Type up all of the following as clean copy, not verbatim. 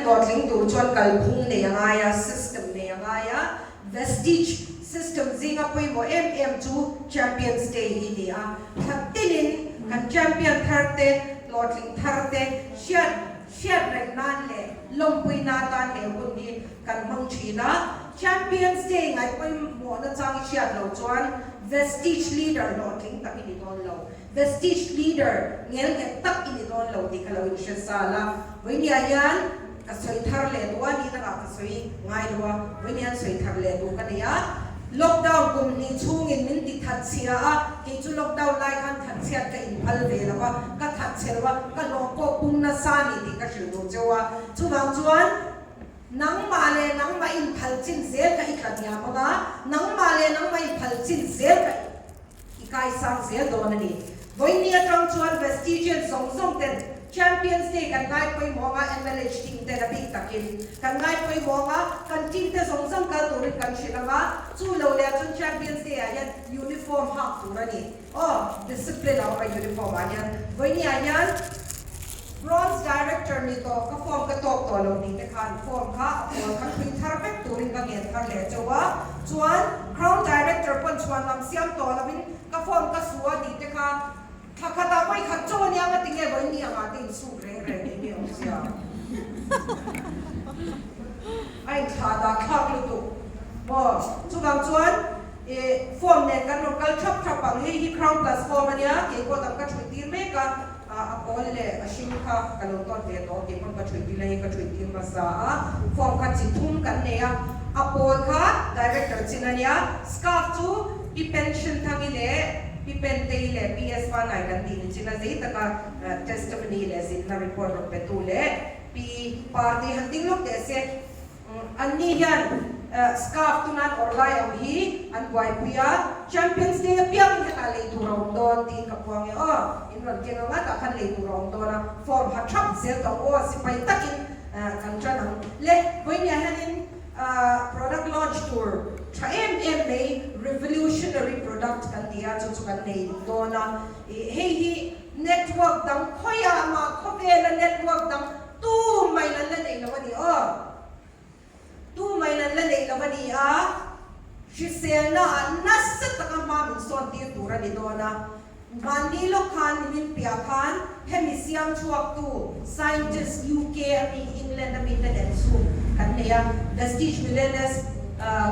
hlawhtling tur chuan kalphung nei a ngai a, system nei a ngai a, Vestige system zinga pawimawh em em chu Champions Day hi ni a, thla tinin kan champion thar te, hlawhtling thar te hriat hriat reng nan leh lawmpui na atan he hun hi kan hmang thin a. Champions Day ngaih pawimawh nachang i hriat loh chuan Vestige leader hlawhtling tak i ni dawn lo. Vestige leader ngel nghet tak i ni dawn lo tih ka lo inhre zal a, vawinia hian ka sawi thar leh duh a, ni dangah ka sawi ngai lo a, vawinia hian sawi thar leh duh ka nei a. Lockdown kum hnih chhungin min ti that chhia a, kei chu lockdown lai khan that chhiat ka inphal ve lo a, ka that chhe lo a, ka hlawh pawh pum nasa a ni tih ka hrilh duh cheu a, chuvang chuan nangmah leh nangmah inphal chin zel kha i tla hniam ang a, nangmah leh nangmah inphal chin zel kha I kaisang zel dawn a ni. Vawiini atang chuan Vestigian zawng zawng ten Champions Day kan ngai pawimawh anga MLH team ten a bik takin kan ngai pawimawh anga kan team te zawng zawng kal turin kan hrilh anga chu lo leh chuan Champions Day ah hian uniform hak tur a ni. Aw, discipline a awm a uniform ah hian. Vawiini ah hian Bronze Director ni tawh ka form ka tawk tawh lo tih te khan form kha a pawl kha thui thar vek turin ka ngen thar leh chauh a, chuan Crown Director pawn chhuan lam siam tawh lovin ka form ka su a tih te kha thla khatah vawi khat chauh ania nga tinge vawi ni angah te insuk reng reng eng nge awmzia a inthlah dah thlak lutuk maw chuvang chuan ih form nen kan rawn kal thap thap ang hei hi Crown Plus form ania keipawh dang ka thui tir mek a. A pawl leh a hring kha ka lo tawn ve tawh tih pawn ka ṭhuih tir la hi ka ṭhuih tir hmasa a, form kha chi thum kan nei a, a pawl kha director chin a nia, scarf chu Pi Pension Thangi leh Pi Pentei leh Pi S Vanai kan tih ni chin a, zei taka testimony leh zinna report rawn petu leh Pi Party han ding lawk teh se. Anni hian scarf tunan awrh lai ang hi an buaipui a, Champions Day apiangin hetah lei tur a awm dawn tiin ka puang e aw, in rawn keng anga tah khan lei tur a awm dawn a, form ha thap zel tawh aw, sipai takin kan tan ang. Le, vawinia hianin product launch tur tha em em mai revolutionary product kan ti a, chu chu kan nei dawn a, hei hi network dang khawiah mah khawvela network dang Tu mai nan la neih lo a ni aw. Tu mai nan la neih lo a ni a, hriselna ah nasa taka hma min sawn tir tur a ni dawn a. Mahni lawk khan nimin piah khan hemi siam chhuaktu scientist UK a mi England a mi te nen chu kan nei a, Vestige Millionaires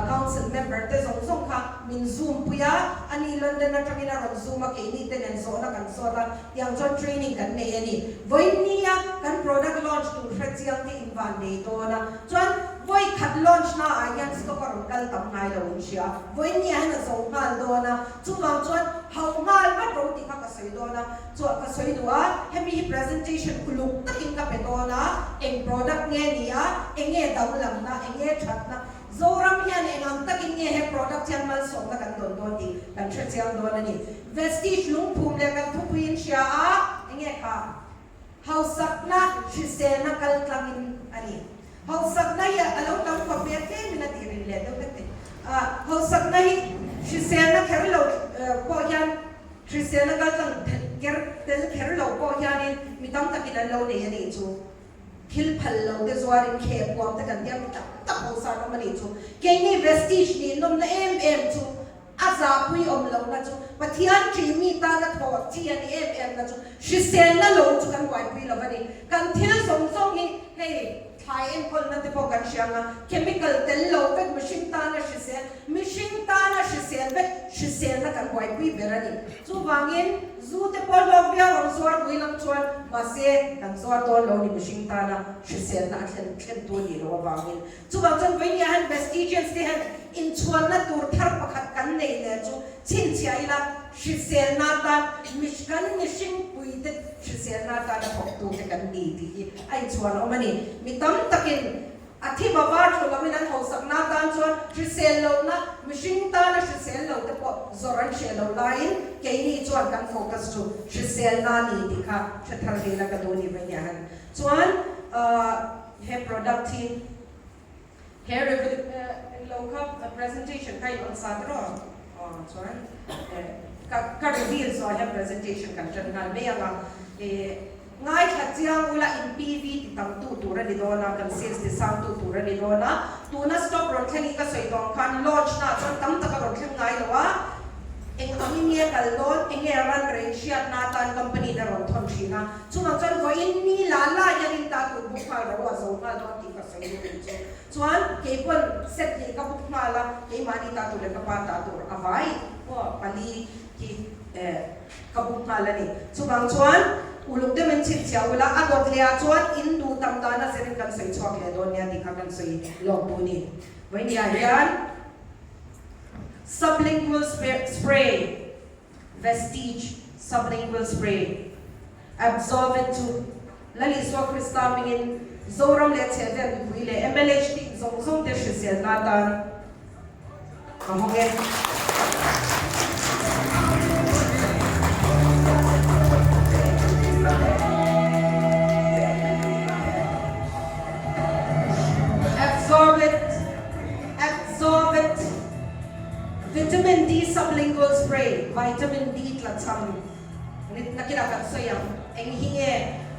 Council member te zawng zawng kha min zoom pui a, ani London atangin a rawn zoom a, keini te nen zawhna kan zawt a. Tiang chuan training kan nei a ni. Vawinia kan product launch tur hre chiang te in van nei dawn a, chuan vawi khat launch na ah hian stock a rawn kal tam ngai lo in hria. Vawinia hian a zo nghal dawn a, chuvang chuan hau nghal vat ro tih kha ka sawi dawn a, chuah ka sawi duh a, hemi hi presentation uluk takin ka pe dawn a, eng product nge ni a, eng nge danglamna, eng nge thatna, Zoram hian eng ang takin nge he product hian malsawmna kan dawn dawn tih kan hre chiang dawn a ni. Vestige lungphum leh kan thupui in hria a, eng nge kha? Hausakna hriselna kal tlangin a ni. Hausakna hi a lo tam khawp mai a, tlemin a tih rin leh deuh vek thei. Hausakna hi hriselna kher lo pawh hian hriselna kal tlang ker tel kher lo pawh hianin mi tam takin an lo nei a nih chu. Thil phal lo te zuarin kheh puam te kan tia mi tam tak ho san awm a nih chu. Keini Vestige nih nawmna em em chu a zahpui awm lohna chu Pathian ṭih mi tana thawh chi a ni em em na chu hriselna lo chu kan buaipui lo a ni. Kan thil zawng zawng hi hei thlai enkawlna te pawh kan hria ang a, chemical tel lo vek mihring tana hrisel, mihring tana hrisel vek hriselna kan buaipui ber a ni. Chuvangin Zu te pawh hlawk viau ang zuar pui lam chuan mahse kan zuar dawn lo ni mihring tana hriselna a thlen thlen tu nih loh avangin. Chuvang chuan vawinia hian Vestigians te hian inchhuanna tur thar pakhat kan nei leh chu chhinchhiah ila hriselna atan kan mihring pui te hriselna atana thawktu te kan ni tih hi a inchhuan awm a ni. Mi tam takin A thi bava thu loin an hausakna atan chuan hrisel lohna, mihring tana hrisel lo te pawh zawrh an hreh loh laiin keini chuan kan focus chu hriselna a ni tih kha hre thar ve ila ka duh ni vawinia han chuan he product hi he englo kha presentation kha in on sa tiraw aw chuan ka ka reveal zawh hian presentation kan tan nghal mai ang a. Ngaithla chiang ula in PV ti tam tu tur a ni dawn a, kan sales ti sang tu tur a ni dawn a. Tuna stock rawn thleng hi ka sawi tawh ang khan launch na ah chuan tam tak a rawn thleng ngai lo a, eng angin nge kal dawn, eng nge run rate hriatna atan company in a rawn thawn thin a. Chungah chuan vawiin ni la la hian in ta tur book nghal ro a zo nghal dawn tih ka sawi duh ni chu. Chuan kei pawn set hnih ka book nghal a, keimahni ta tur leh ka pa ta tur a vai pawh pali khi eh ka book nghal a ni. Chuvang chuan uluk deuh in chhinchhiah ula, a dawt leh ah chuan in duh tam dan a zerin kan sawi chhuak leh dawn nia tih kha kan sawi lawk duh a ni. Vawinia hian sublingual spray. Vestige sublingual spray absorbent chu Lal Isua Krista hmingin Zoram leh chhehvel mipui leh MLH team zawng zawng te hriselna atan ka hawng e. Absorbent Absorbent. Vitamin D sublingual spray, Vitamin D tla cham rit nakinah kan sawi ang. Eng hi nge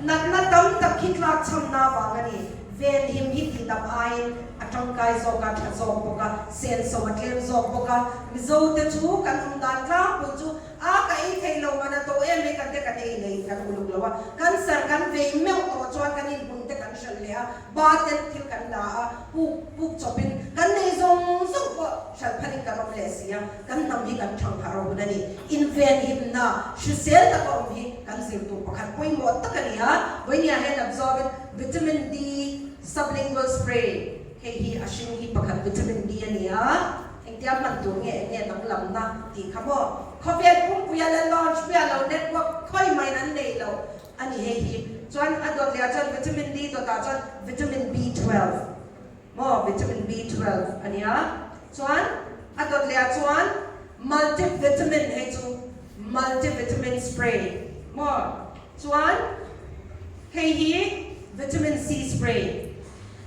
natna tam tak hi tlak chamna vang a ni. Venhim hi tihdam aiin a tangkai zawk a, tha zawk bawk a, senso a tlem zawk bawk a. Mizote chu kan awm dan tlangpui chu a ka ei thei lo man a to em hi kan te kan ei lei kan uluk lo a. Cancer kan vei meuh tawh chuan kan inhmun te kan hralh leh a. Ba ten thil kan la a, puk puk chawpin kan nei zawng zawng pawh hralh phalin kan awm leh si a, kan hnam hi kan thang harh hun a ni. Invenhimna hrisel taka awm hi kan zir tur pakhat pawimawh tak a ni a, vawinia hian absorbent vitamin D sublingual spray hei hi a hring hi pakhat vitamin D a ni a, engtia hman tur nge eng nge danglamna tih kha maw khawvel pumpuia la launch miah lo network khawi main an nei lo. A ni hei hi chuan a dawt leh ah chuan vitamin D dawt ah chuan vitamin B12 maw vitamin B12 a nia chuan a dawt leh ah chuan multivitamin hei chu multivitamin spray maw chuan hei hi vitamin C spray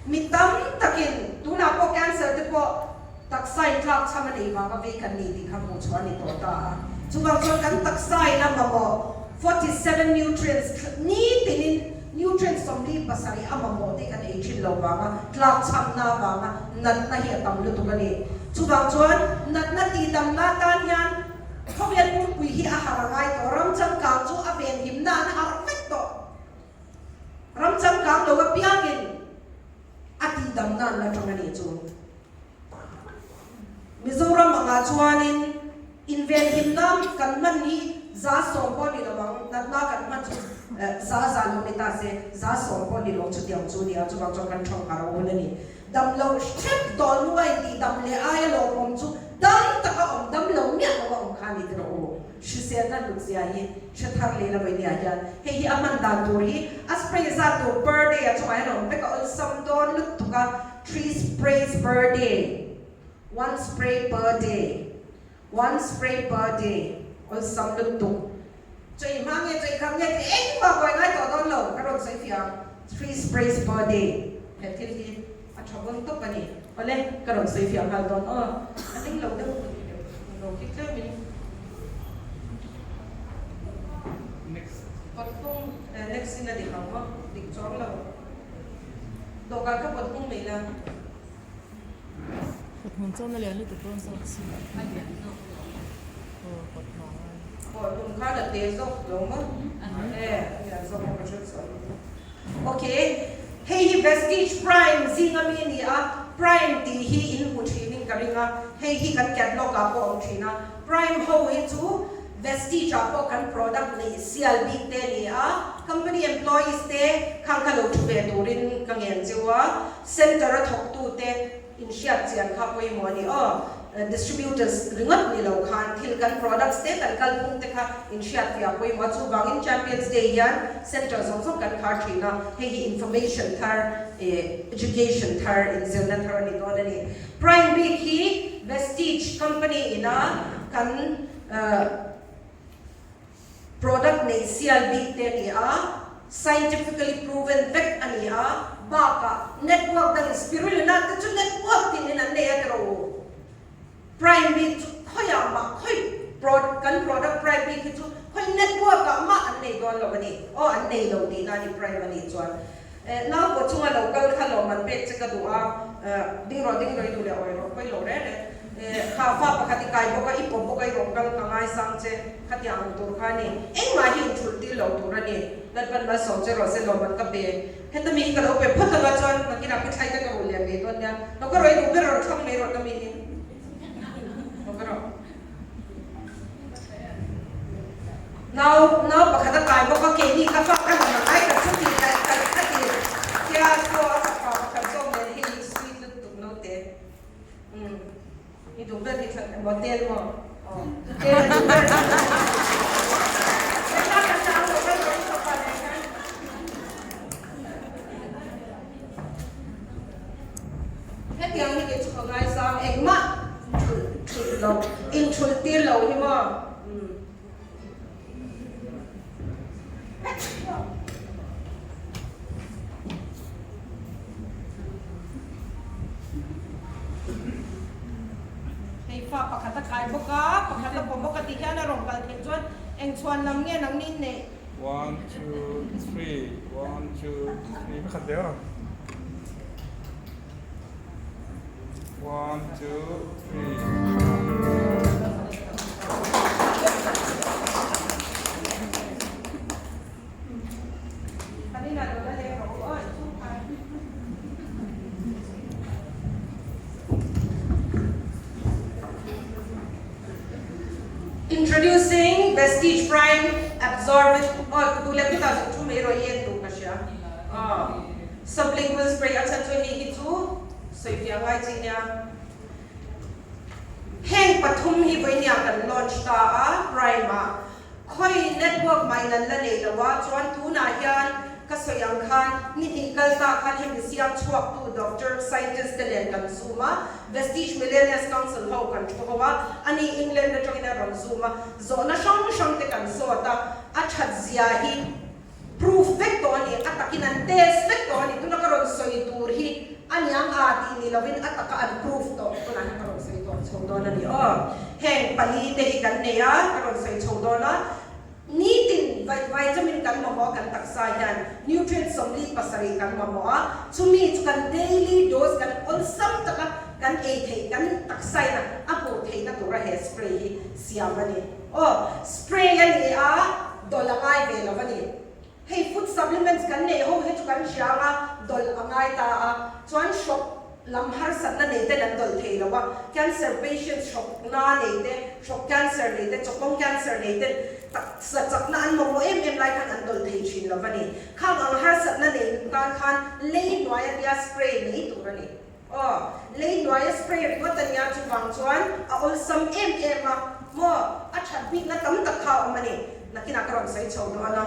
mi tam takin tunah pawh cancer te pawh taksa in tlak chham a nei vanga vei kan ni tih kha hmuh chhuah a ni tawh ta a. Chuvang chuan kan taksa in a mamawh 47 nutrients nitinin nutrients 47 a mamawh te kan ei thin lo vanga tlak chhamna avanga natna hi a tam lutuk a ni. Chuvang chuan natna tihdamna atan hian khawvel pumpui hi a harh a ngai tawh, ram changkang chu a venhimna an harh vek tawh. Ram changkang lo apiangin a tihdamna an la tang a nih chu. Mizoram angah chuanin invenhimna kan hman hi 10% pawh ni lo ang, natna kan hman chu za za lo ni ta se, 100% pawh ni lo chutiang chu nia, chuvang chuan kan thang har a hun a ni. Dam loh hrep tawh hnua intihdam leh aia lawmawm chu dam taka awm, dam lo miah lo a awm kha a ni tiraw u. Hriselna hlutzia hi hre thar leh la vawinia hian hei hi a hman dan tur hi a spray zat tur per day a chungah hian a awm vek a, awlsam dawn lutuk a, three sprays per day, one spray per day, one spray per day, awlsam lutuk. Chei hma nge chei kham nge tih engmah buai ngai tawh dawn lo, ka rawn sawi fiah ang, three sprays per day he thil hi a tha bawn tawp a ni. Awle, ka rawn sawi fiah nghal dawn aw, a ning lo deuh ka tih deuh lo khi tlemin. Pawt hnung, next in a dik ang maw? Dik chuang lo. Dawhkan kha pawt hnung mai la. Pawt hmun chuan a lian lutuk dawn zawk si. A lian zawk lo. Aw pawt hma a. Pawt hmun khan a te zawk lo maw? E, a lian zawk maw ka hre chuan. Ok, hei hi Vestige Prime zinga mi a ni a, Prime tih hi in hmu thin in ka ring a, hei hi kan catalog ah pawh a awm thin a, Prime ho hi chu Vestige ah pawh kan product neih sial bik te a ni a, company employees te khang kha lo thu ve turin ka ngen cheu a, Centre a thawktute inhriat chian kha pawimawh a ni aw. Distributors ringawt ni lo khan thil kan products te kan kalphung te kha inhriat fiah pawimawh a, chuvangin Champions Day hian centre zawng zawng kan khar thin a, hei hi information thar education thar inzirna thar a ni dawn a ni. Prime bik hi Vestige company ina kan Product nei sial bik te a ni a, scientifically proven vek a ni a, bakah network dangin spirulina te chu network tinin an nei a ti rawh u. Prime bik chu khawiah mah khawi. Pro kan product prime bik hi chu khawi network ah mah an nei dawn lo a ni. Aw an nei lo tihna a ni prime a nih chuan. Eh nau pawh chunga lo kal kha lawm an pek che ka duh a, eh ding rawh ding rawh i duh leh awi rawh pawi lo reng reng. Eh kha fa pakhat i kai bawk a i pawh bawk a i rawn kal ka ngaisang che khatiang ang tur kha a ni. Engmah hi inthulh tir lo tur a ni. Lalpan malsawm che rawh se lawm an ka pe. Heta mi hi ka lo pe phawt anga chuan nakinah pi thlai te ka ruh leh mai dawn nia. Lo ka rawh i duh ber rawn thlang mai rawh ta mi hi. Lo ka rawh. Nau nau pakhat a kai bawk a keini ka fa ka lam ang ai ka chu ti ka ka ka ti kia chaw a fapa pakhat zawk nen hei sweet lutuk naute. Umm i duh ber hi thlan emaw tel maw aw tel a duh ber Heta ka chang lo kal rawh i fapa nen khan. Hetiang hi kei chu ka ngaisang engmah thulh thulh lo inthulh tir lo hi maw umm. Hei fa pakhat a kai bawk a, pakhat a pawm bawk a tih hian a rawn kal theih chuan eng chhuan lam nge nang nin neih? One, two, three, one, two, three, pakhat ve aw. One, two, three. Introducing Vestige Prime Absorbent oh tu le kuta chu mai ro yen tu ka hria. Oh. Sublingual spray a chhan chu hei hi chu sawifiah ngai chi nia. Heng pathum hi vawinia kan launch ta a Prime ah khawi network mah in an la nei lo a, chuan tunah hian ka sawi ang khan ni hnih kal ta khan hemi siam chhuak tu doctor, scientist te nen kan zoom a, Vestige Millionaires Council ho kan thu ho a, ani England atangin a rawn zoom a, zawhna hrang hrang te kan zawt a, a that zia hi. Proof vek tawh a ni, a takin an test vek tawh a ni, tuna ka rawn sawi tur hi a niang a tih ni lovin a taka an proof tawh tunah hian ka rawn sawi tawh chho dawn a ni aw. Heng pali te hi kan nei a, ka rawn sawi chho dawn a, nitin vitamin kan mamawh a kan taksa hian nutrient 47 kan mamawh a, chumi chu kan daily dose kan awlsam taka kan ei theih kan taksa in a hmuh theihna tura he spray hi siam a ni. Aw, spray a ni a, dawlh a ngai ve lo a ni. Hei food supplements kan neih ho hi chu kan hria ang a, dawlh a ngai ta a, chuan hrawk lam harsatna nei ten an dawlh thei lo a, cancer patients hrawk na nei te, hrawk cancer nei te, chawkawng cancer nei ten taksa chakna an mamawh em em lai khan an dawlh thei thin lo a ni. Khang ang harsatna nei tan khan lei hnuai atia spray mai tur a ni. Aw, lei hnuaia spray ringawt a nia, chuvang chuan a awlsam em em a, maw, a that bikna tam tak kha a awm a ni. Nakinah ka rawn sawi chho dawn a,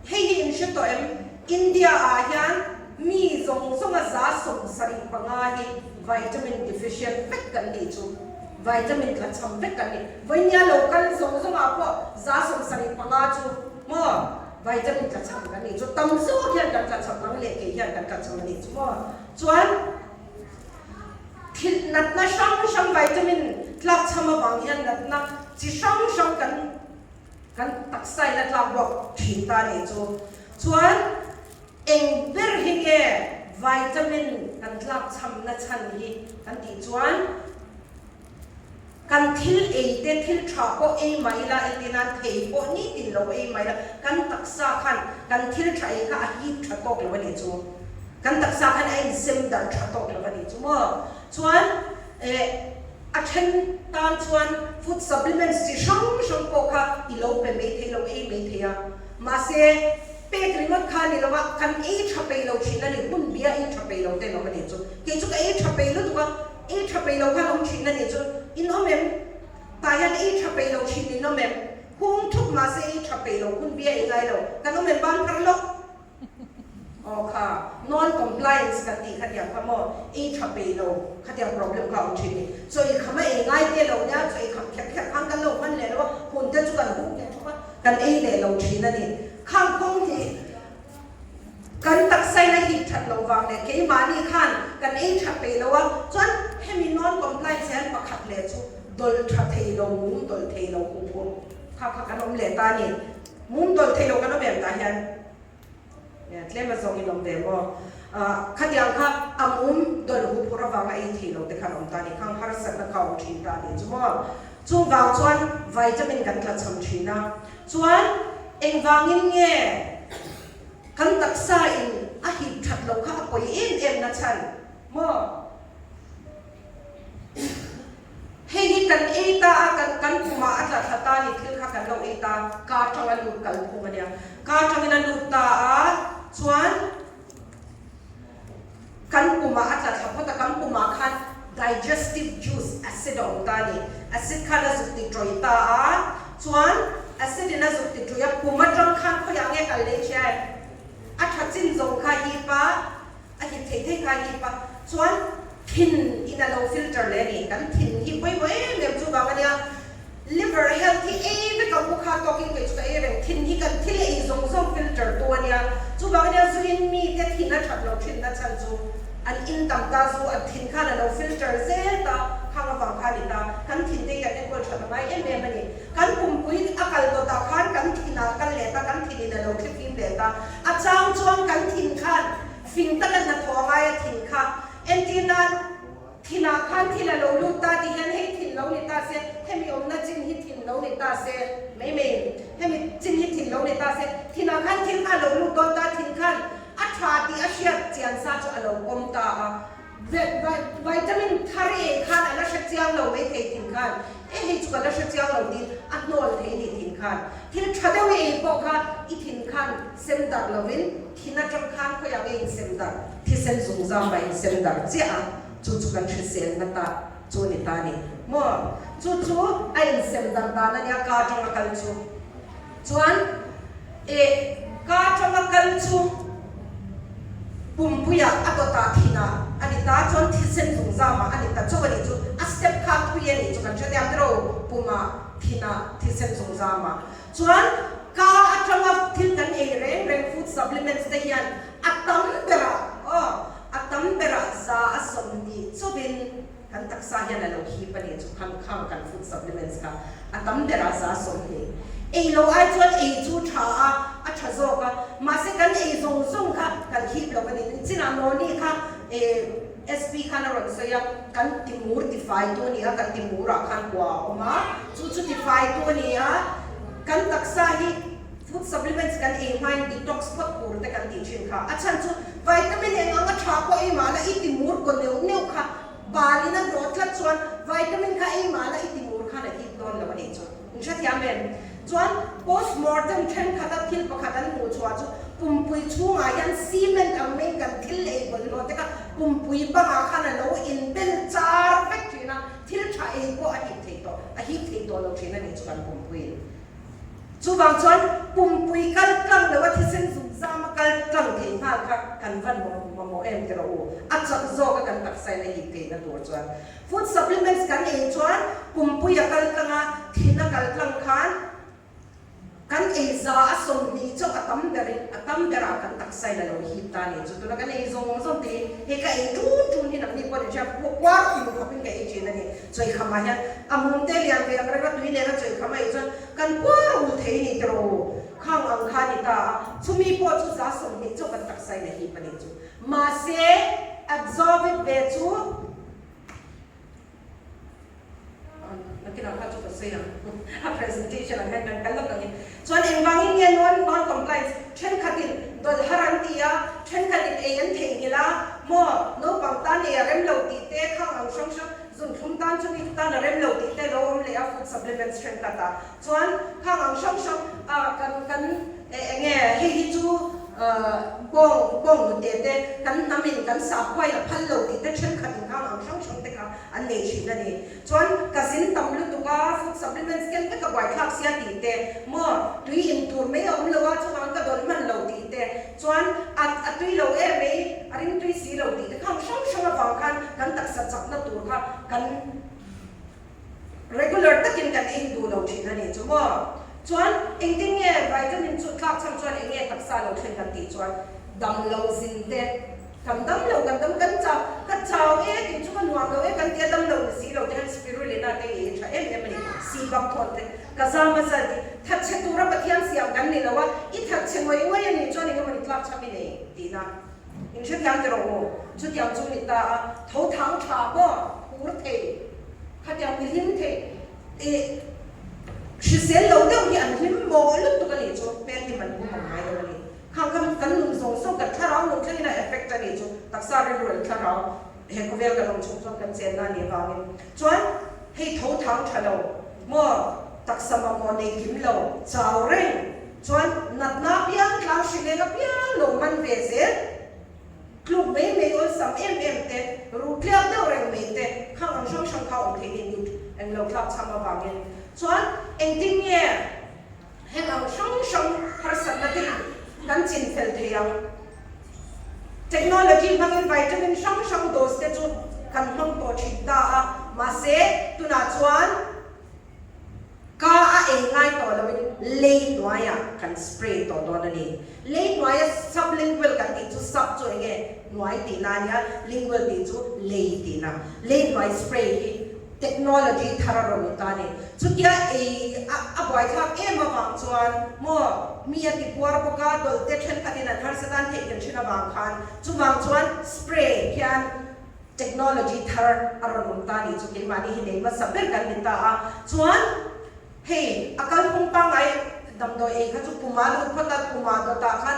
hei hi in hre tawh em? India ah hian mi zawng zawnga 75 hi vitamin deficient vek kan nih chu, vitamin tlachham vek kan ni. Vawinia lo kal zawng zawngah pawh 75 chu, maw, vitamin tlachham kan nih chu, tam zawk hian kan tlachham ang leh kei hian kan tlachham a nih chu maw. Chuan thil natna hrang hrang vitamin tlakchham avang hian natna chi hrang hrang kan kan taksa in a tlak buak thin ta nih chu. Chuan eng ber hi nge vitamin kan tlakchham na chhan hi kan tih chuan kan thil ei te thil tha pawh ei mai ila entir nan thei pawh nitin lo ei mai ila kan taksa khan kan thil tha ei kha a hip tha tawk lo a nih chu. Kan taksa khan a insem darh tha tawk lo a nih chu maw? Chuan eh a then tan chuan food supplements chi hrang hrang pawh kha i lo pe mai thei lo, ei mai thei a. Mahse pek ringawt kha a ni lo a, kan ei tha peih lo thin a ni, hun bia ei tha peih lo te an awm a nih chu. Kei chu ka ei tha peih lutuk a, ei tha peih lo khan awm thin a nih chu. In awm em? Tah hian ei tha peih lo thin in awm em? Hung thup mahse ei tha peih lo, hun bia ei ngai lo. Kan awm em? Ban phar lawk. Aw kha non compliance kan tih kha tiang kha maw ei tha peih lo kha tiang problem kha a awm thin ni. Chaw ei kham a ei ngai te lo nia, chaw ei kham kher kher khan kan lo hman leh lo a, hun te chu kan huk leh thawk a, kan ei leh lo thin a ni. Khang kawng hi kan taksa in a hip that loh vang leh keimahni khan kan ei tha peih lo a, chuan hemi non compliance hian pakhat leh chu. Dawlh tha thei lo, mum dawlh thei lo huh phurh kha kha kan awm leh ta a ni. Mum dawlh thei lo kan awm em tah hian tlem a zawng in awm ve maw? Khatiang kha a mum dawlh huh phurh avanga ei thei lo te khan awm ta a ni. Khang harsatna kha a awm thin ta a ni chu maw? Chuvang chuan vitamin kan tlachham thin a. Chuan engvangin nge kan taksa in a hip that loh kha a pawi em em na chhan maw? Hei hi kan ei ta a, kan kan pumah a tla thla ta a ni, thil kha kan lo ei ta, ka atanga lut kal phung a nia. Ka atangin a lut ta a, chuan kan pumah a tla thla phawt a, kan pumah khan digestive juice acid a awm ta a ni. Acid khan a zuk ti tawih ta a, chuan acid in a zuk ti tawih a, pum atang khan khawiah nge kal leh thian? A tha chin zawng kha hip a. A hip thei thei kha hip a, chuan thin in a lo filter leh a ni. Kan thin hi pawimawh em em chu vang a nia. Liver health hi ei vek ang u kha tawkin kei chu ka ei reng. Thin hi kan thil ei zawng zawng filter tu a nia. Chu vang a nia zu in mite thin a that lo thin na chhan chu an in tam ta zu an thin khan a lo filter zel ta khang avang kha a ni ta. Kan thin te hi kan enkawl that a ngai em em a ni. Kan pumpui a kal dawtah khan kan thin ah kal leh ta, kan thin in a lo thlifim leh ta. A chang chuan kan thin khan fing taka hnathawh a ngai a thin kha. Entir nan, thinah khan thil a lo lut ta tih hian hei thin lo ni ta se, hemi awmna chin hi thin lo ni ta se, mai mai in, hemi chin hi thin lo ni ta se, thinah khan thil kha a lo lut dawn ta, thin khan a tha tih a hriat chian sa chu a lo pawm ta a. Vitamin thar ei khan a la hre chiang lo mai thei thin khan, e hei chu ka la hre chiang lo tiin a hnawl thei ni thin khan. Thil tha deuh i ei pawh kha i thin khan sem darh lovin thin atang khan khawiah nge insem darh, thisen zungzam ah insem darh chiah a, chu chu kan hriselna ta chu ni ta ni maw? Chu chu a insem darh dan a nia ka atanga kal chu. Chuan e ka atanga kal chu pumpuiah a dawtah thinah a ni ta, chuan thisen zungzamah a ni ta chauh a nih chu, a step kha thui a nih chu kan hre nia tiraw pumah thinah thisen zungzamah. Chuan ka atanga thil kan ei reng reng food supplements te hian a tam berah aw a tam berah za a 20 chauhin Kan taksa hian a lo hip a ni chu khang khang kan food supplements kha a tam ber a 20. Ei lo ai chuan ei chu tha a, a tha zawk a, mahse kan ei zawng zawng kha kan hip lo a ni. Chinah Noni kha SP khan a rawn sawi a, kan timur tifai tu a ni a, kan timurah khan kua a awm a, chu chu tifai tu a ni a, kan taksa hi food supplements kan ei hmain detox phawt tur te kan tih thin kha. A chhan chu vitamin eng anga tha pawh ei mahla i timur kaw neuh neuh kha Bal in a hnawh tlat chuan vitamin kha ei mahla i timur khan a hip dawn lo a nih chu. In hrethiam em? Chuan post mortem thenkhat a thil pakhat an hmuh chhuah chu pumpui chhungah hian cement ang maiin kan thil ei bawlhhlawh te kha pumpui bangah khan a lo inbel char vek thin a, thil tha ei pawh a hip thei tawh, a hip thei tawh lo thin a nih chu kan pumpuiin. Chuvang chuan pumpui kal tlang lo a thisen zuk zam a kal tlang thei nghal kha kan van mamawh em ti rawh u. A chak zawk a kan taksa in a hip theihna tur chuan food supplements kan ei chuan pumpui a kal tlang a, thin a kal tlang khan kan ei za a 20 chauh a tam ber in a tam berah kan taksa in a lo hip ta a ni. Chu tuna kan ei zawng zawng te hi hei ka ei tun tun hi nangni pawh ni hria kuar ulu khawpin ka ei thin a ni. Chawikham ah hian a mum te lian ve ang reng a tui nen a chawikham a ei chuan Kan kuar ul thei ni tiraw u, khang ang kha ni ta a, chumi pawh chu 20 chauh kan taksa in a hip a nih chu. Mahse, absorb it ve chu nakinah kha chu ka sawi ang, a presentation ang hian kan kal lawk angin. Chuan engvangin nge non non compliance thenkhatin dawlh har an ti a, thenkhatin ei an theihnghilh a, maw naupang tan ei a rem lo tih te khang ang hrang hrang, Zunthlum tan chu mi tan a rem lo tih te lo awm leh a food supplements thenkhat ah chuan khang ang hrang hrang a kan kan eng nge hei hi chu bawng bawng nute te kan hnam in kan sakhuai a phal lo tih te thenkhat in khang ang hrang hrang te kha an nei thin a ni. Chuan ka zin tam lutuk a food supplements ken vek a buaithlak sia tih te maw tui in tur mai a awm lo a chuvang ka dawn hman lo tih te Chuan a a tui lo em mai, a ring tui si lo tih te khang hrang hrang avang khan kan taksa chakna tur kha kan regular takin kan ei duh lo thin a ni chu maw. Chuan engtin nge vitamin chu tlak chhan chuan eng nge taksa lo thlen kan tih chuan dam lo zin te kan dam lo kan dam kan chau ka chau e tih chu ka nuam lo e kan tia dam lo ni si lo te hian spirulina te ei a tha em. thawn te ka zam a zal ti thatchhe tura Pathian siam kan ni lo a, i thatchhe ngawih ngawih a nih chuan eng emawni tlak chham i nei tihna in hrethiam ti rawh u. Chutiang chu ni ta a, tho thang tha maw phur thei khatiang mi hlim thei i hrisel lo deuh hi an hlim mawh lutuk a nih chu hmel hlim an bum ang ngai lo a ni. Khang kha kan nun zawng zawng kan thlarau nun thlengin a effect a nih chu taksa rilru leh thlarau he khawvel kan awm chhung chuan kan chenna a nih avangin chuan hei tho thang tha lo maw taksa mamawh nei kim lo chau reng chuan natna apiang tlang hrileng apiang lo man ve zel tluk mai mai awlsam em em te ruh tliak deuh reng mai te khang ang hrang hrang kha awm theih ni nut englo thlak chham avangin chuan engtin nge Heng ang hrang hrang harsatna te hi kan chin fel thei ang. Technology hmangin vitamin hrang hrang dose te chu kan hmang tawh thin ta a, mahse tunah chuan ka a ei ngai tawh loin lei hnuaiah kan spray tawh dawn a ni. Lei hnuaia sublingual kan tih chu sub chu eng nge hnuai tihna a nia, lingual tih chu lei tihna. Lei hnuai spray hi Technology thar a rawn ni ta a ni. Chutia ei a buaithlak em avang chuan maw mi a ti puar bawk a, dawlh te thenkhatin an harsa tan theih kan thin avang khan chuvang chuan spray hian technology thar a rawn awm ta a ni chu keimahni hi nei hmasa ber kan ni ta a. Chuan hei a kalphung pangngai damdawi ei kha chu puma lut phawt a, puma dawtah khan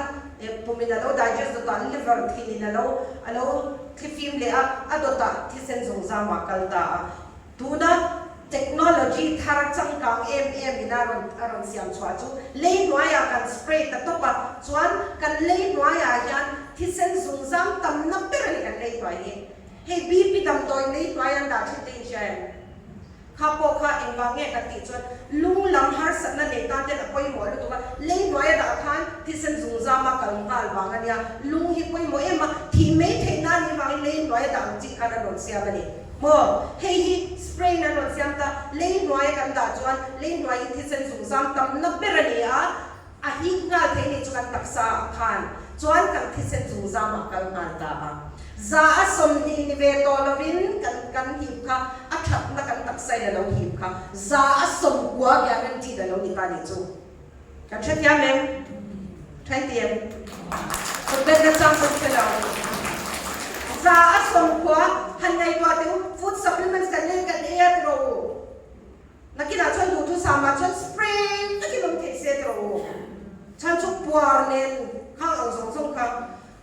pumin a lo digest dawtah liver thinin a lo a lo Thlifim leh a a dawtah thisen zungzamah kal ta a, tuna technology thar changkang em em in a rawn a rawn siam chhuah chu lei hnuaiah kan spray ta tawp a, chuan kan lei hnuaiah hian thisen zungzam tamna ber a ni kan lei hnuai hi. Hei BP damdawi lei hnuai an dah thin te inhria em? Kha pawh kha engvang nge kan tih chuan lung lam harsatna nei tan ten a pawimawh lutuk a, lei hnuaia dah khan thisen zungzama kal nghal vang a nia, lung hi pawimawh em a, thih mai theih na anih vangin lei hnuaia dah ang chi khan an rawn siam a ni. Maw? Hei hi spray in an rawn siam ta, lei hnuaia kan dah chuan lei hnuai hi thisen zungzam tamna ber a ni a, A hik nghal thei nih chu kan taksa ah khan chuan kan thisen zungzam ah kal nghal ta a. 120 ni ve tawh lovin kan kan hip kha a thatna kan taksa in a lo hip kha 90 guaranteed a lo ni ta nih chu. Kan hrethiam em? Thain ti em? Kutbet na chang pawn hre lo. 90 han ngaihtuah teh u, food supplements kan ei kan ei a ti rawh u. Nakinah chuan duhthusam ah chuan spray takin awm theih se tawh u. Chhan chu puar nen khang ang zawng zawng kha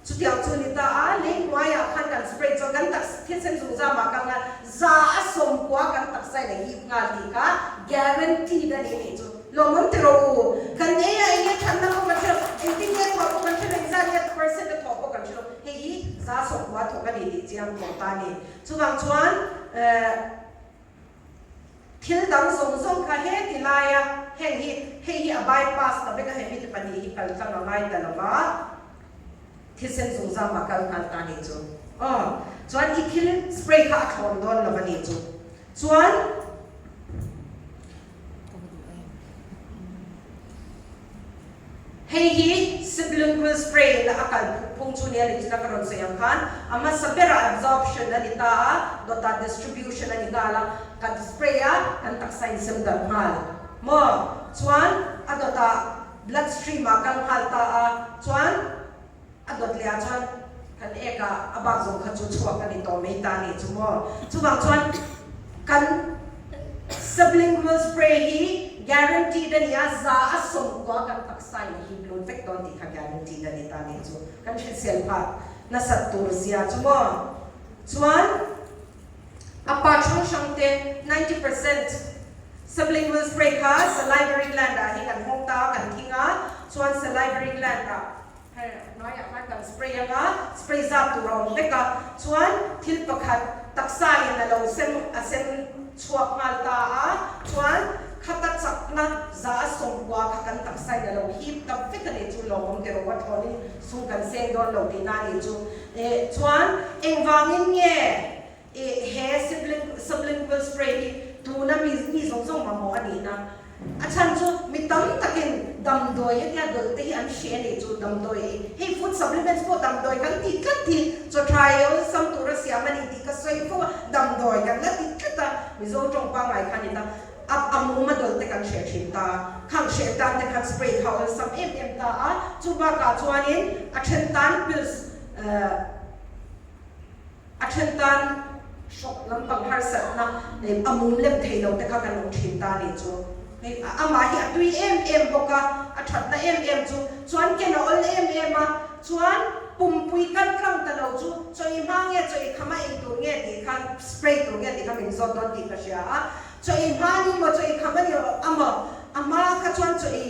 chutiang chu ni ta a, lei hnuaiah khan kan spray chuan kan taksa thisen zungzam ah kal nghal 190 kan taksa in a hip nghal tih kha guaranteed a ni tih chu lawmawm ti rawh u. Kan ei a enge thanna pawh kan hre lo, engtin nge thawh pawh kan hre lo, engzat nge percent a thawh pawh kan hre lo, hei hi 90% thawk a ni tih chiang tawh ta a ni. Chuvang chuan eh. Thil dang zawng zawng kha he ti laia heng hi hei hi a bypass ta vek a, he mite pahnih hi kal tlang a ngai ta lo va, thisen zungzam ah kal nghal ta nih chu. Aw, chuan i thil spray kha a thlawn dawn lo va nih chu. Chuan. Hei hi sublingual spray na a kal phung chu nia ni china ka rawn sawi ang khan a hmasa berah absorption a ni ta a, dawtah distribution a ni nghal a, kan spray a kan taksa in sem darh nghal maw? Chuan a dawtah blood stream ah kal nghal ta a, chuan a dawt leh ah chuan kan ek ah a bak zawng kha chu chhuak a ni tawh mai ta a nih chu maw? Chuvang chuan kan sublingual spray hi guaranteed a ni a, 190 kan taksa in a hip lut vek dawn tih kha guaranteed a ni ta a nih chu. Kan hrisel phah nasat tur zia chu maw? Chuan a part hrang hrang te 90% sublingual spray kha salivary gland ah hi kan hawng ta a, kan thing a, chuan salivary gland ah Hei hnuaiah khan kan spray anga spray zat tur a awm vek a, chuan thil pakhat taksa in a lo sem a sem chhuak nghal ta a, chuan khata chakna 190 kha kan taksa in a lo hip ta vek a ni chu lawmawm ti rawh a thlawnin sum kan seng dawn lo tihna a nih chu. Eh chuan engvangin nge eh he sublingual spray hi tuna mi mi zawng zawng mamawh a nihna A chhan chu mi tam takin damdawi hetia dawlh te hi an hre a nih chu damdawi hi hei food supplements pawh damdawi kan tih tlat hi chaw tha ei awlsam tura siam a ni tih ka sawi fo a, damdawi kan la ti tlat a, Mizo tawng pangngai kha a ni ta. A a mum a dawlh te kan hreh thin ta. Khang hreh tan te khan spray kha awlsam em em ta a, chu bakah chuanin a then tan pills a then tan hrawk lampang harsatna a mum lem thei lo te kha kan awm thin ta nih chu. Hei amah hi a tui em em bawk a, a thatna em em chu chuan ken a awl em em a, chuan pumpui kal tlang ta lo chu chaw i hma nge chaw i kham a ei tur nge tih kha spray tur nge tih kha min zawt dawn tih ka hria a, chaw i hma ni maw chaw i kham a ni a maw a hma kha chuan chaw i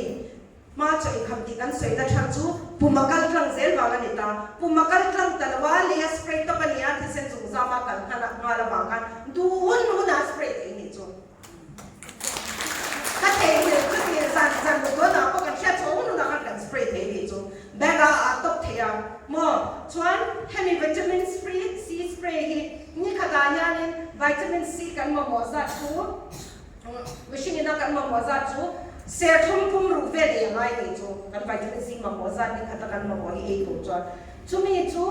hma chaw i kham tih kan sawi na chhan chu pum a kal tlang zel vang a ni ta, pum a kal tlang ta lo a lei a spray tawp a ni a thisen zungzam a kal nghal avang khan duh hun hunah a spray thei nih chu. Ka theihnghilh chu ti zan zan lu dawn ah pawh kan hriat chhuah hun hunah khan kan spray thei nih chu bag ah a tawp thei a maw chuan hemi vitamin spray C spray hi ni khatah hianin vitamin C kan mamawh zat chu mihring ina kan mamawh zat chu serthlum pum ruk vel ei a ngai nih chu kan vitamin C mamawh zat ni khata kan mamawh hi ei tur chuan chumi chu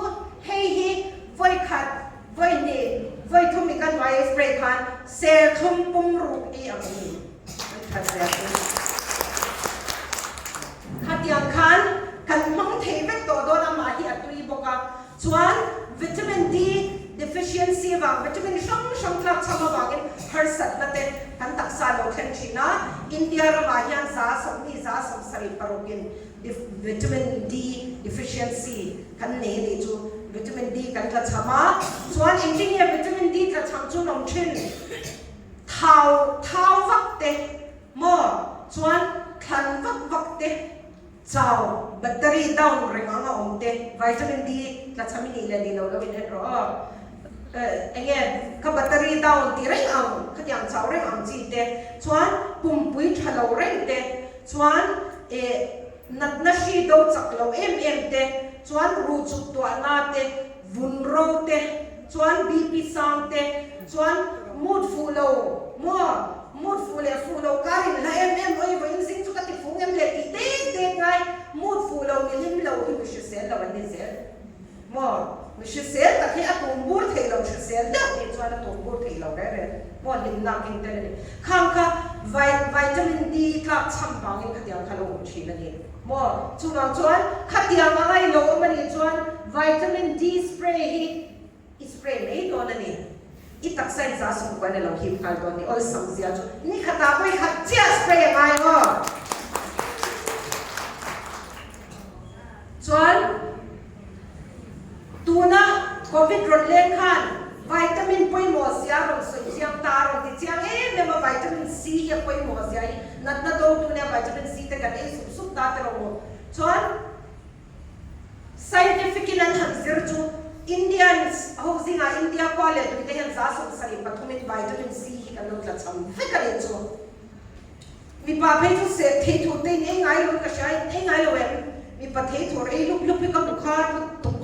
hei hi vawi khat Vawi hnih, vawi thum i ka hnuai spray khan serthlum pum ruk ei ang ni an that zia chu. Khatiang khan kan hmang thei vek tawh dawn a mah hi a tui bawk a, chuan vitamin D deficiency vang vitamin hrang hrang tlak cham avangin harsatna te kan taksa lo thleng thin a, India ramah hian 70 76 in Vitamin D deficiency kan nei a nih chu. Vitamin D kan tla cham a, chuan engtin nge vitamin D tla cham chu nawm thin? Thau thau vak te maw chuan thlan vak vak te chau battery down reng ang a awm te vitamin D tla cham i nih leh nih lo lo in en rawh aw. Enge ka battery down ti reng ang khatiang chau reng ang chi te chuan pumpui tha lo reng te Chuan eh natna hri do chak lo em em te, chuan ruh chuk tuahna te, vun ro te, chuan BP sang te, chuan mood fuh lo maw, mood fuh leh fuh lo kar in hla em em oi vawiin zing chu ka ti fung em leh tih dek dek ngai, mood fuh lo mi hlim lo hi mi hrisel lo an ni zel maw, mi hrisel tak hi a tum bur thei lo hrisel deuh nih chuan a tum bur thei lo reng reng. Maw hlimna keng tel a ni. Khang kha vitamin D tlak chham vangin khatiang kha lo awm thin a ni. Maw chuvang chuan khatiang anga i lo awm a nih chuan vitamin D spray hi i spray mai dawn a ni. I taksa in za sawm kuan a lo hip nghal dawn a ni. Awlsam zia chu ni khatah pawh i khat chiah spray a ngai aw. Chuan tuna Covid rawn leng khan vitamin pawimawh zia rawn sawi chiang ta a rawn ti chiang em em a, vitamin C hi a pawimawh zia hi natna dotu nia vitamin C te kan ei sup sup ta te rawh u. Chuan scientific in an han zir chu Indians ho zingah India khua leh tui te hian 73% in vitamin C hi kan lo tla cham vek a nih chu. Mipa phei chu seh thei thur te in ei ngai lo ka hria, in ei ngai lo em? Mipa thei thur ei lup lup hi ka hmu kha lutuk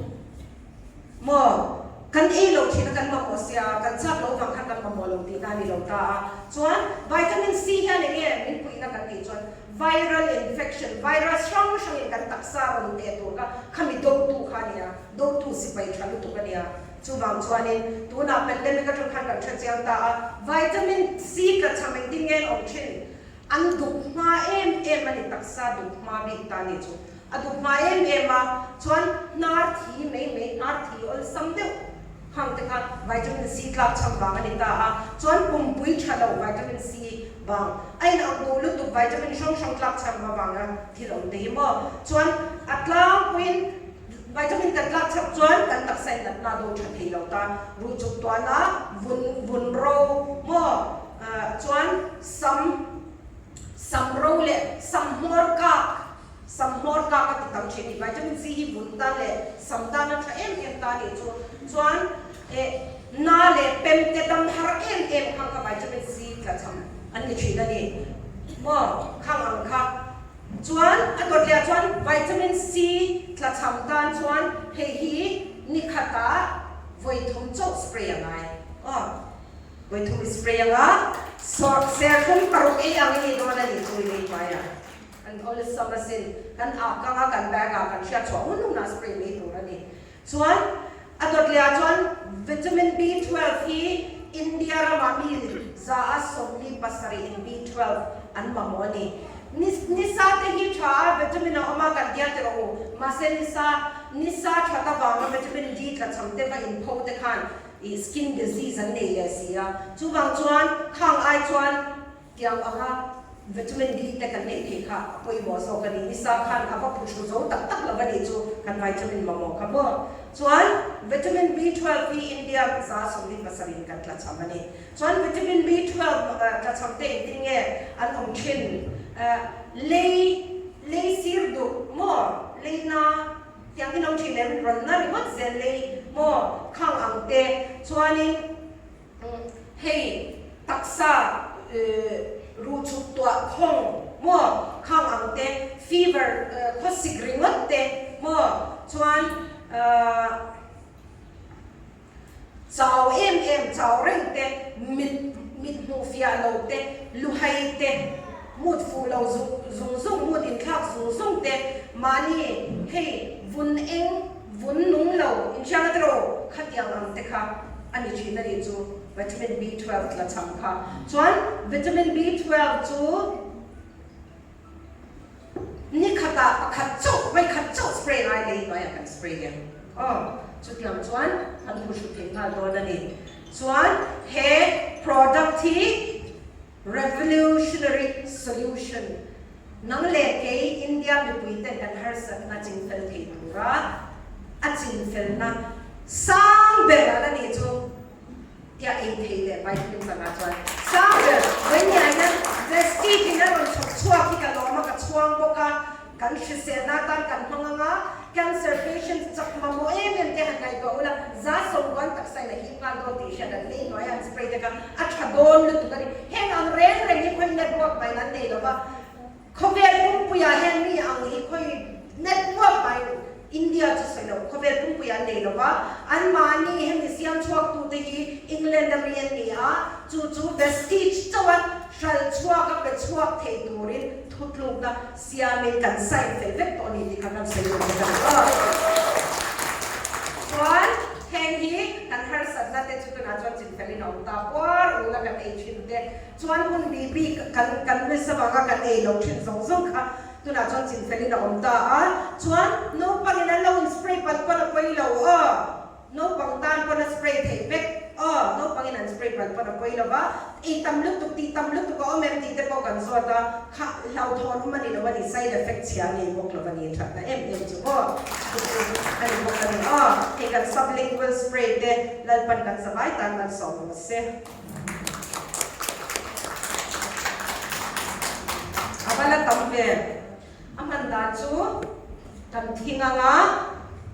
maw? Kan ei loh thin a kan mamawh sia, kan chak loh vang khan kan mamawh lo tihna a ni lo ta a. Chuan vitamin C hian eng nge min puihna kan tih chuan viral infection, virus hrang hrangin kan taksa rawn teh tur kha khami dotu kha a nia, dotu sipai tha lutuk a nia. Chuvang chuanin tunah pandemic atang khan kan hre chiang ta a, vitamin C tla cham engtin nge an awm thin? An duk hma em em a ni, taksa duk hma bik ta ni chu. A duk hma em em a, chuan hnar thi mai mai, hnar thi awlsam deuh hang te kha vitamin C tlak cham vang a ni ta a, chuan pumpui tha lo vitamin C vang a inang duh lutuk vitamin hrang hrang tlak cham avanga thil awm te hi maw? Chuan a tlangpuiin Vitamin kan tlak chak chuan kan taksa in natna do tha thei lo ta, ruh chuk tuahna, vun vun ro maw chuan sam sam ro leh sam hmawr kak sam hmawr kak a ti tam thin ni. Vitamin C hi vun tan leh sam tan a tha em em ta nih chu chuan eh na leh pem te dam har em em khang kha vitamin C tla cham an ni thin a ni maw khang ang kha. Chuan a dawt leh ah chuan vitamin C tla cham tan chuan hei hi ni khatah vawi thum chauh spray a ngai aw. Vawi thum i spray anga sawr serthlum paruk ei ang i nih dawn a nih chu i lei hmai ah an awlsam asin kan ah kang a kan bag ah kan hriat chhuah hun hun ah spray mai tur a ni. Chuan a dawt leh ah chuan vitamin B12 hi. India ramah mi 147 in B12 an mamawh a ni. Nisa te hi tha a, vitamin a awm a kan tia ti rawh u. Mahse nisa, nisa that avanga vitamin D tlachham te va inpho te khan ih skin disease an nei leh si a. Chuvang chuan khang ai chuan tiang anga vitamin D te kan neih theih kha a pawimawh zawk a ni. Nisa khan a va phuhru zo tak tak lo a nih chu kan vitamin mamawh kha maw. Chuan vitamin B12 hi India 77 in kan tlachham a ni. Chuan vitamin B12 tlachham te engtin nge an awm thin? Lei, lei sir duh maw? Lei na tiang hi lo thin em? Rawn na ringawt zel lei maw? Khang ang te. Chuanin hei taksa ruh chhuk tuah khawng maw? Khang ang te. Fever khawsik ringawt te maw? Chuan Chau em em, chau reng te, mit mit hmuh fiah lo te, luhai te, mut fuh lo zung zung, mut inthlak zung zung te, mahni hei vun eng, vun nung lo, inhriat a tiraw? Khatiang ang te kha a ni thin a nih chu vitamin B12 tla cham kha. Chuan vitamin B12 chu. Ni khatah pakhat chauh, vawi khat chauh spray ngai lei hnuaiah kan spray ang. Aw, chutiang chuan kan hmu hru thei nghal dawn a ni. Chuan he product hi revolutionary solution, nang leh kei India mipui ten kan harsatna chingfel thei tura a chingfelna sang ber a la nih chu. Tia ei thei leh vitamin panga chuan sang ber vawinia hian Vestige in a rawn chhawp chhuak hi ka lawm a, ka chhuang bawk a, kan hriselna atan kan hmang ang a, cancer patients chak mamawh em em te han ngaihtuah ula, za sawmkuan taksa in a hip nghal dawn tih hriat an lei hnuaia an spray te kha a tha dawn lutuk a ni. Heng ang reng reng hi khawi network main an nei lova, Khawvel pumpuiah hian mi ang hi khawi network mai India chu sawi lo, khawvel pumpuiah an nei lo va, anmahni hemi siam chhuaktute hi England a mi an ni a, chu chu Vestige chauha hralh chhuak a pe chhuak thei turin thutlukna siamin kan sign fel vek tawh a ni tih kha kan sawi duh bawk a ni. Chuan heng hi kan harsatna te chu tunah chuan chinfelin a awm ta puar ula kan ei thin te. Chuan hun bi bik kan kan miss avanga kan ei lo thin zawng zawng kha tunah chuan chinfelin a awm ta a, chuan naupangin an lo in spray palh pawn a pawi lo aw, naupang tan pawn a spray theih vek aw, naupangin an spray palh pawn a pawi lo va, ei tam lutuk tih tam lutuk a awm em tih te pawh kan zawt a, kha hlauhthawn awm a ni lo a ni, side effect chhia a nei bawk lo a ni, thatna em em chu aw, chu chu a ni bawk a ni aw, hei kan sublingual spray te Lalpan kan zavai tan malsawm rawh se. A va la tam ve. A hman dan chu kan thing ang a,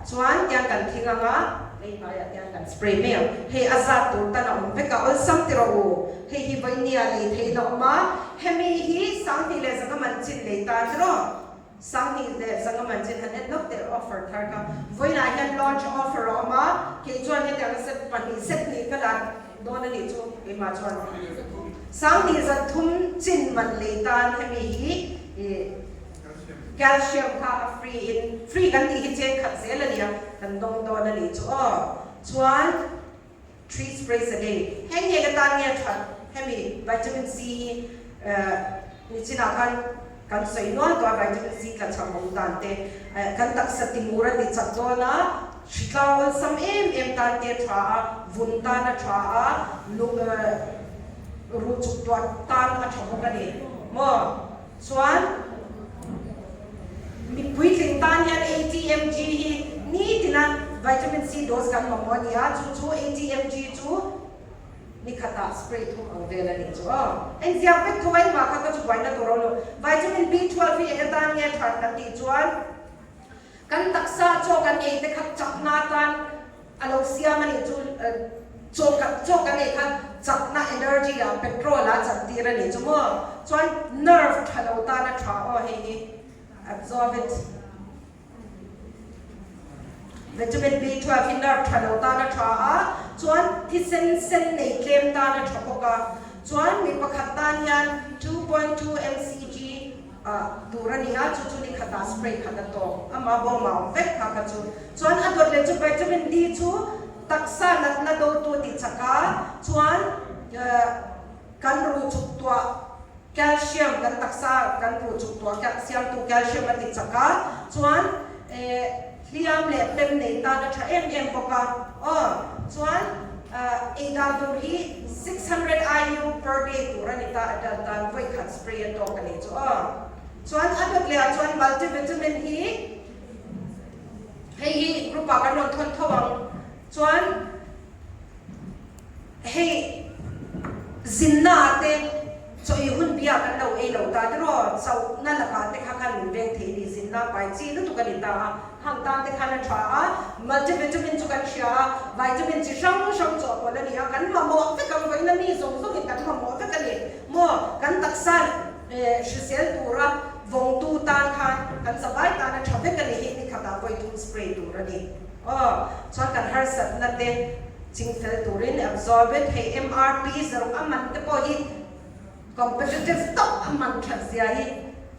chuan tiang kan thing ang a, lei hmaiah tiang kan spray mai ang. Hei a zat tur tan a awm vek a, awlsam ti rawh u. Hei hi vawinia lei theihin a awm a, hemi hi 2500 man chin lei tan ti rawh. 2500 man chin han en lawk teh offer thar kha. Vawiinah hian launch offer a awm a, kei chuan hetiang set pahnih set hnih ka la dawn a nih chu keimah chuan 2300 chin man lei tan hemi hi ih calcium kha a free in free kan tih hi cheng khat zel a nia kan dawng dawn a nih chu aw. Chuan three sprays a day heng nge ka tan nge that hemi vitamin C hi nichinah khan kan sawi nual tawh a vitamin C tla chham awm dan te kan taksa timur a ti chak dawn a hritlang awlsam em em tan te a tha a vun tan a tha a lung ruh chuk tuah tan a tha bawk a ni maw chuan Mi puitling tan hian ATMG hi nitina vitamin C dose kan mamawh a ni a, chu chu ATMG chu ni khatah spray thum ang vel a nih chu aw. Engziak vek tho a engmah kha ka chu buaina tur a awm lo. Vitamin B12 hi eng atan nge that kan tih chuan kan taksa chaw kan ei te kha chakna atan A lo siam a nih chu chaw kan chaw kan ei khan chakna energy ah petrol ah chan tir a nih chu maw chuan nerve tha lo tan a tha aw hei hi absorb it vitamin B12 hi nerve tha lo tan a tha a chuan thisen sen nei tlem tan a tha bawk a chuan mi pakhat tan hian 2.2 mcg Ah, tur a ni a, chu chu ni khatah spray khat a tawk. Ama bawm a awm vek kha kha chu. Chuan a dawt leh chu vitamin D chu taksa natna dotu a ti chak a, chuan. chuktuah siamtu calcium a ti chak a, chuan hliam leh pem nei tan a tha em em bawk a. Aw, chuan ei dan tur hi 600 IU per day tur a ni ta, adult tan vawi khat spray a tawk a ni chu aw. Chuan a dawt leh ah chuan multivitamin hi hei hi group ah kan rawn thawn tho ang. Chuan hei zinna ah te chaw ei hun bia kan lo ei lo ta tiraw, chauhna lakah te kha khan min veng thei a ni, zinna pai chi lutuk a ni ta a, hang tan te khan a tha a, multivitamin chu kan hria a, vitamin chi hrang hrang chawhpawlh a ni a, kan mamawh vek ang vawiin a mi zawng zawngin kan mamawh vek a ni maw, kan taksa hrisel tura vawngtu tan khan kan zavai tan a tha vek a ni hi ni khatah vawi thum spray tur a ni. Aw, chuan kan harsatna te chingfel turin absorbent hei MRP zaruk a man te pawh hi competitive tawp a man that zia hi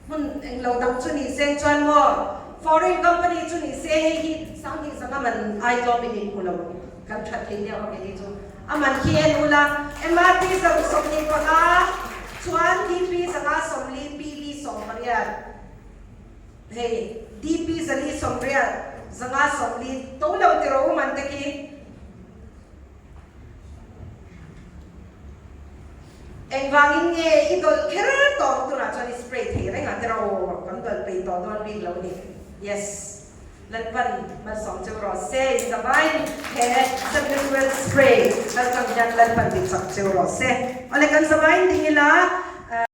hmun englo dang chu ni se chuan maw foreign company chu ni se hei hi sanghnih zanga man ai tlawm in inhmu lo kan that thei nia awm hi chu a man khi en ula MRP zaruk 25 chuan DP zanga 40 PV 18. Hei DP 480 540 to lo ti rawh u man te khi. Engvangin nge i dawlh kher tawh ang tunah chuan i spray thei reng a ti rawh u kan dawlh peih tawh dawn bik lo ni. Yes. Lalpan malsawm cheu rawh se in zavain he sublingual spray kaltlang hian Lalpan ti chak cheu rawh se. Awle kan zavain ding ila.